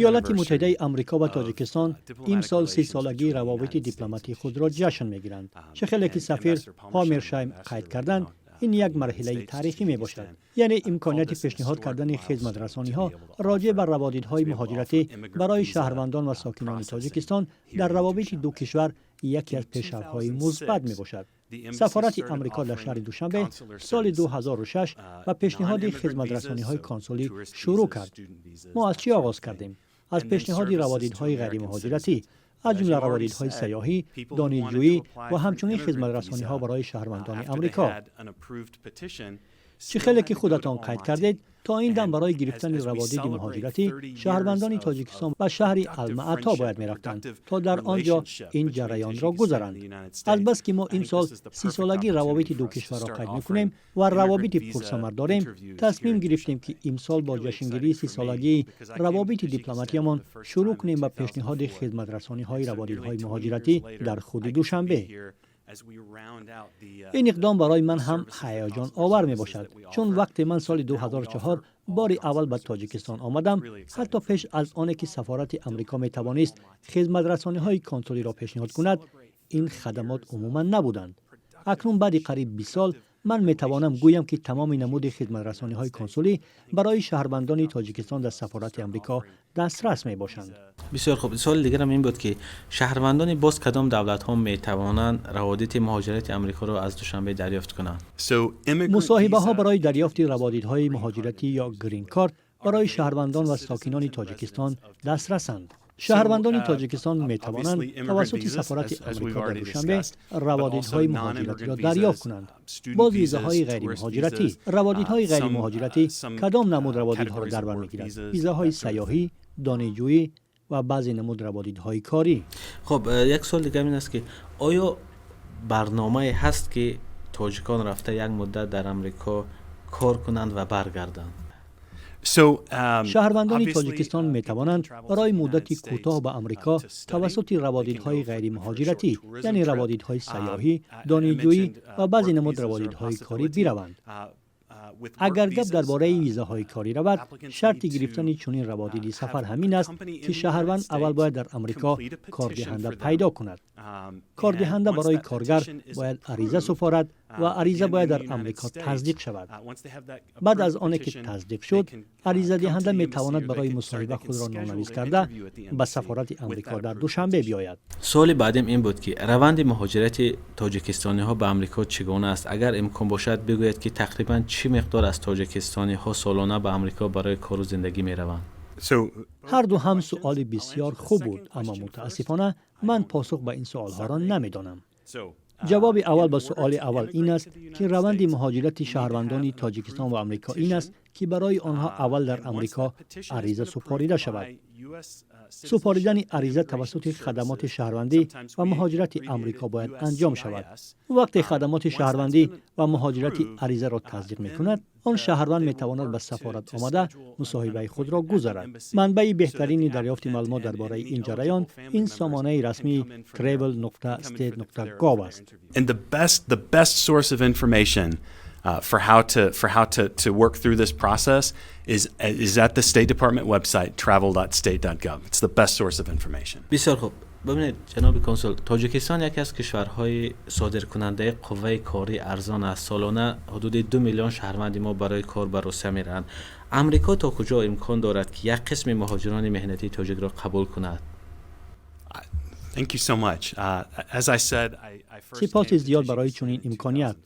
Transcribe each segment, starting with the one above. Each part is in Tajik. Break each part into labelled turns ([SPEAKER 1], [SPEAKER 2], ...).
[SPEAKER 1] Иёлоти Муттаҳидаи Амрико ва Тоҷикистон имсол 30-солагии равобити дипломатии худро ҷашн мегиранд. Чӣ хеле ки сафир Ҳомершайм қайд карданд, ин як марҳилаи таърихӣ мебошад, яъне имконияти пешниҳод кардани хизматрасониҳо роҷеъ ба раводидҳои муҳоҷиратӣ барои шаҳрвандон ва сокинони Тоҷикистон дар равобити ду кишвар яке аз пешрафтҳои мусбат мебошад. Сафорати Амрико дар шаҳри Душанбе соли 2006 ба пешниҳоди хизматрасониҳои консулӣ шурӯъ кард. Мо аз чӣ оғоз кардем? Аз пешниҳоди раводидҳои ғайримуҳоҷиратӣ, аз ҷумла раводидҳои сайёҳӣ, донишҷӯӣ ва ҳамчунин хизматрасониҳо барои шаҳрвандони Амрико. Чӣ хеле ки худатон қайд кардед, то ин дам барои гирифтани раводиди муҳоҷиратӣ шаҳрвандони Тоҷикистон ба шаҳри Алмаато бояд мерафтанд, то дар он ҷо ин ҷараёнро гузаранд. Азбаски мо имсол 30-солагии равобити ду кишварро қайд мекунем ва равобити пурсамар дорем, тасмим гирифтем, ки имсол бо ҷашнгирии 30-солагии равобити дипломатиямон шурӯъ кунем ба пешниҳоди хизматрасониҳои раводидҳои муҳоҷиратӣ дар худи Душанбе. Ин иқдом барои ман ҳам ҳаяҷоновар мебошад, чун вақте ман соли 2004 бори аввал ба Тоҷикистон омадам, ҳатто пеш аз оне ки сафорати Амрико метавонист хизматрасониҳои консулиро пешниҳод кунад, ин хадамот умуман набуданд. Акнун, баъди қариб 20 сол, ман метавонам гӯям, ки тамоми намуди хизматрасониҳои консулӣ барои шаҳрвандони Тоҷикистон дар сафорати Амрико дастрас мебошанд.
[SPEAKER 2] Бисёр хуб. Суоли дигарам ин буд, ки шаҳрвандони боз кадом давлатҳо метавонанд раводиди муҳоҷирати Амрикоро аз Душанбе дарёфт кунанд?
[SPEAKER 3] So immigrant
[SPEAKER 1] Мусоҳибаҳо барои дарёфти раводидҳои муҳоҷиратӣ ё грин-карт барои шаҳрвандон ва сокинони Тоҷикистон дастрасанд. Шаҳрвандони Тоҷикистон метавонанд тавассути сафорати Амрико дар Душанбе раводидҳои муҳоҷиратиро дарёфт кунанд. Боз визаҳои ғайримуҳоҷиратӣ. Раводидҳои ғайримуҳоҷиратӣ кадом намуд раводидҳоро дар бар мегирад? Визаҳои сайёҳӣ, донишҷӯӣ ва баъзе намуд раводидҳои корӣ.
[SPEAKER 2] Хуб, як суол дигар ин аст, ки оё барномае ҳаст, ки тоҷикон рафта як муддат дар Амрико кор кунанд ва баргарданд?
[SPEAKER 1] Шаҳрвандони Тоҷикистон метавонанд барои муддати кӯтоҳ ба Амрико тавассути раводидҳои ғайримуҳоҷиратӣ, яъне раводидҳои сайёҳӣ, донишҷӯӣ ва баъзе намуд раводидҳои корӣ бираванд. Агар гап дар бораи визаҳои корӣ равад, шарти гирифтани чунин раводиди сафар ҳамин аст, ки шаҳрванд аввал бояд дар Амрико кордиҳанда пайдо кунад. Кордиҳанда барои коргар бояд ариза супорад ва ариза бояд дар Амрико тасдиқ шавад. Баъд аз оне ки тасдиқ шуд, аризадиҳанда метавонад барои мусоҳиба худро номнавис карда, ба сафорати Амрико дар Душанбе биёяд.
[SPEAKER 2] Суоли баъдим ин буд, ки раванди муҳоҷирати тоҷикистониҳо ба Амрико чӣ гуна аст? Агар имкон бошад, бигӯед, ки тақрибан чӣ миқдор аз тоҷикистониҳо солона ба Амрико барои кору зиндагӣ мераванд?
[SPEAKER 1] Ҳарду ҳам суоли бисёр хуб буд, аммо мутаассифона ман посух ба ин суолҳоро намедонам. Ҷавоби аввал ба суоли аввал ин аст, ки раванди муҳоҷирати шаҳрвандони Тоҷикистон ва Амрико ин аст, ки барои онҳо аввал дар Амрико ариза супорида шавад. Супоридани ариза тавассути хадамоти шаҳрвандӣ ва муҳоҷирати Амрико бояд анҷом шавад. Вақте хадамоти шаҳрвандӣ ва муҳоҷирати аризаро тасдиқ мекунад, он шаҳрванд метавонад ба сафорат омада, мусоҳибаи худро гузарад. Манбаи беҳтарини дарёфти маълумот дар бораи ин ҷараён ин сомонаи расмии travel.state.gov аст.
[SPEAKER 3] And the best source of information for how to work through this process is at the State Department website, travel.state.gov. It's the best source of information.
[SPEAKER 2] Бисёр хуб. Бибинед, ҷаноби консул, Тоҷикистон яке аз кишварҳои содиркунандаи қувваи кории арзон аст. Солона ҳудуди 2 миллион шаҳрванди мо барои кор ба Русия мераванд. Амрико то куҷо имкон дорад, ки як қисми муҳоҷирони меҳнатии тоҷикро қабул кунад?
[SPEAKER 3] Thank you so much. As I said, I first
[SPEAKER 1] Сипоси зиёд барои чунин имконият.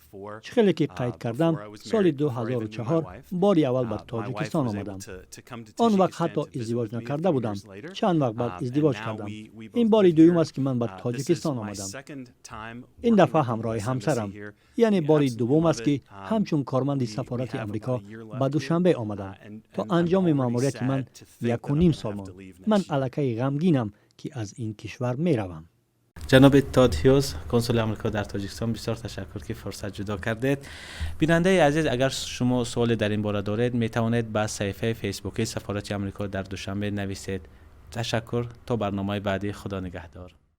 [SPEAKER 1] Чӣ хеле ки қайд кардам, соли 2004 бори аввал ба Тоҷикистон омадам. Он вақт ҳатто издивоҷ накарда будам. Чанд вақт баъд издивоҷ кардам. Ин бори дуюм аст, ки ман ба Тоҷикистон омадам, ин дафъа ҳамроҳи ҳамсарам. Яъне бори дуввум аст, ки ҳамчун корманди сафорати Амрико ба Душанбе омадам. То анҷоми маъмурияти ман 1,5 сол монд. Ман аллакай ғамгинам, ки аз ин кишвар меравам.
[SPEAKER 2] Ҷаноби Тод Ҳюз, консули Амрико дар Тоҷикистон, бисёр ташаккур, ки фурсат ҷудо кардед. Бинандаи азиз, агар шумо суоле дар ин бора доред, метавонед ба саҳифаи фейсбукии сафорати Амрико дар Душанбе нависед. Ташаккур, то барномаи баъдӣ, Худо нигаҳдор.